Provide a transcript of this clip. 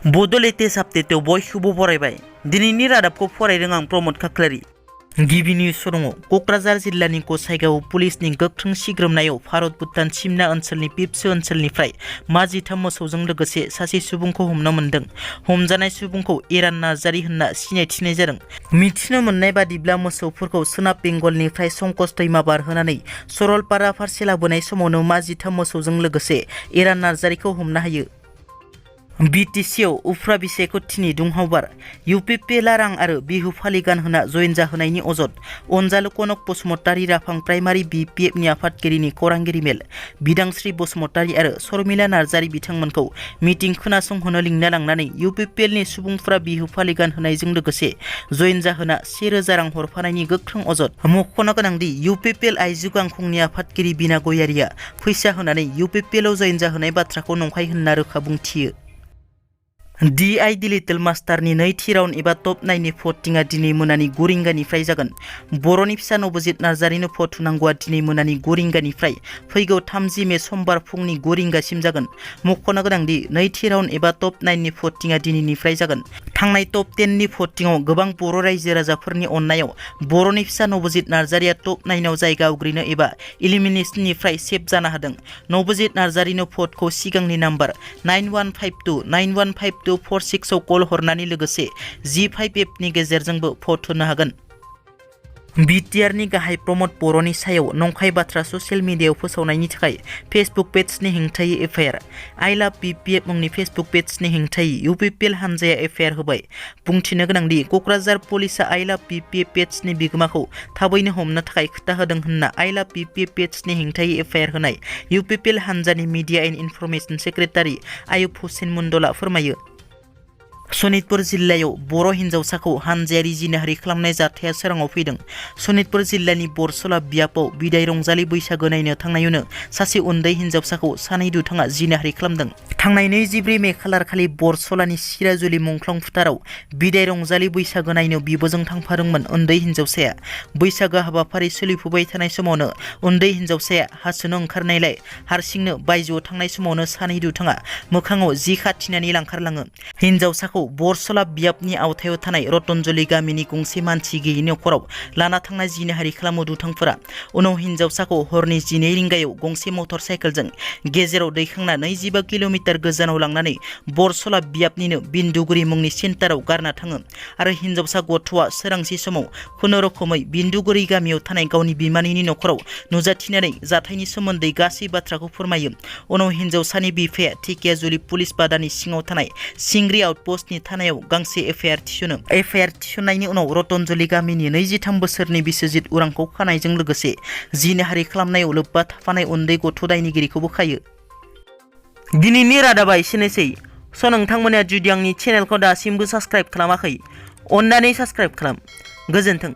Bodo latest update बयखौबो बरायबाय। दिनैनि रादाबखौ फरायदों आं प्रमद खाख्लारि। गिबि निउस दङ। कक्राझार जिल्लानि गसाइगाव पुलिसनि गोख्रों सिग्रोमनायाव भारत भुटान सिमना ओनसोलनि पिपसो ओनसोलनिफ्राय माजिथाम मोसौजों लोगोसे सासे सुबुंखौ हमनो मोनदों। हमजानाय सुबुंखौ इरान नार्जारी होनना सिनायथिनाय जादों। मिथिनो मोननाय बादिब्ला मोसौफोरखौ सोनाब बेंगलनिफ्राय संकस दैमा बारहोनानै सरलपारा फारसे लाबोनाय समावनो माजिथाम मोसौजों लोगोसे इरान नार्जारीखौ हमनो हायो। BTCआव उफ्रा बिसायख'थिनि दुंहावबार UPPLआ रां आरो बिहु फालि गानहोना जयेन जाहोनायनि अजद अनजालु कनक बसुमतारी राफां प्राइमारि BPFनि आफादगिरिनि खौरांगिरि मेल बिदांस्रि बसुमतारी आरो शर्मिला नार्जारी बिथांमोनखौ मिटिं खोनासंहोनो लिंना लांनानै UPPLनि सुबुंफोरा बिहु फालि गानहोनायजों लोगोसे जयेन जाहोना 1000 रां हरफानायनि गोख्रों अजद मख'नो गोनांदि UPPL आइजो गांखंनि आफादगिरि बिना गयारिया फैसा होनानै UPPLआव जयेन जाहोनाय बाथ्राखौ नंखाय होनना रोखा बुंथियो। DID लिटिल मास्टारनि नैथि राउन्ड एबा टप 9 नि भटिंआ दिनै मोनानि 9 रिंगानिफ्राय जागोन। बर'नि फिसा नबजित नार्जारीनो भट होनांगौआ दिनै मोनानि 9 रिंगानिफ्राय फैगौ 30 मे समबार फुंनि 9 रिंगासिम जागोन। मख'नो गोनांदि नैथि राउन्ड एबा टप 9 नि भटिंआ दिनैनिफ्राय जागोन। थांनाय टप 10 नि भटिंआव गोबां बर' रायजो राजाफोरनि अननायाव बर'नि फिसा नबजित नार्जारीया टप 9 आव जायगा आवग्रिनो एबा इलिमिनेशननिफ्राय सेभ जानो हादों। नबजित नार्जारीनो भटखौ सिगांनि नाम्बार 9152915246 आव कल हरनानै लोगोसे G5F नि गेजेरजोंबो भट होनो हागोन। BTRनि गाहाय प्रमद बर'नि सायाव नंखाय बाथ्रा ससियेल मिडियायाव फोसावनायनि थाखाय फेसबुक पेजनि हेंथायै एफआइआर I love BPF मुंनि फेसबुक पेजनि हेंथायै UPPL हानजाया एफआइआर होबाय। बुंथिनो गोनांदि कक्राझार पुलिसआ I love BPF पेजनि बिगोमाखौ थाबैनो हमनो थाखाय खोथा होदों होनना I love BPF पेजनि हेंथायै एफआइआर होनाय UPPL हानजानि media and information secretary Ayub Hussain मुन्दला फोरमायो। सनितपुर जिल्लायाव बर' हिन्जावसाखौ हानजायारि जिनाहारि खालामनाय जाथाया सोराङाव फैदों। सनितपुर जिल्लानि बरसला बियाबाव बिदाय रंजालि बैसागो नायनो थांनायावनो सासे उन्दै हिन्जावसाखौ सानै दुथाङा जिनाहारि खालामदों। थांनाय 24 मे खालार खालि बरसलानि सिराजुलि मुंख्लं फोथाराव बिदाय रंजालि बैसागो नायनो बिब'जों थांफादोंमोन उन्दै हिन्जावसाया। बैसागो हाबाफारि सोलिफुबाय थानाय समावनो उन्दै हिन्जावसाया हासुनो ओंखारनायलाय हारसिंनो बायजोआव थांनाय समावनो सानै दुथाङा मोखाङाव जि खाथिनानै लांखारलाङो। हिन्जावसाखौ बरसला बियाबनि आवथायाव थानाय रतनजलि गामिनि गंसे मानसि गैयै नखराव लाना थांना जिनाहारि खालामो दुथांफोरा। उनाव हिन्जावसाखौ हरनि 12 रिंगायाव गंसे मटर साइकेलजों गेजेराव दैखांना 25 किल'मिटार गोजानाव लांनानै बरसला बियाबनिनो बिन्दुगुरि मुंनि सेन्टाराव गारना थाङो आरो हिन्जावसा गथ'आ सोरांसि समाव खुनुरुखुमै बिन्दुगुरि गामियाव थानाय गावनि बिमानैनि नखराव नुजाथिनानै जाथायनि सोमोन्दै गासै बाथ्राखौ फोरमायो। उनाव हिन्जावसानि बिफाया धेकियाजुलि पुलिस बादानि सिङाव थानाय सिंग्रि आउटपस्टनि थानायाव गांसे एफआइआर थिसनो। एफआइआर थिसननायनि उनाव रतनजलि गामिनि 23 बोसोरनि बिस्वजित उरांखौ खानायजों लोगोसे जिनाहारि खालामनायाव लोब्बा थाफानाय उन्दै गथ' दायनिगिरिखौबो खायो। दिनैनि रादाबा एसेनोसै। नोंथांमोना जुदि आंनि चेनेलखौ दासिमबो साबस्क्राइब खालामाखै अन्नानै साबस्क्राइब खालाम। गोजोन्थों।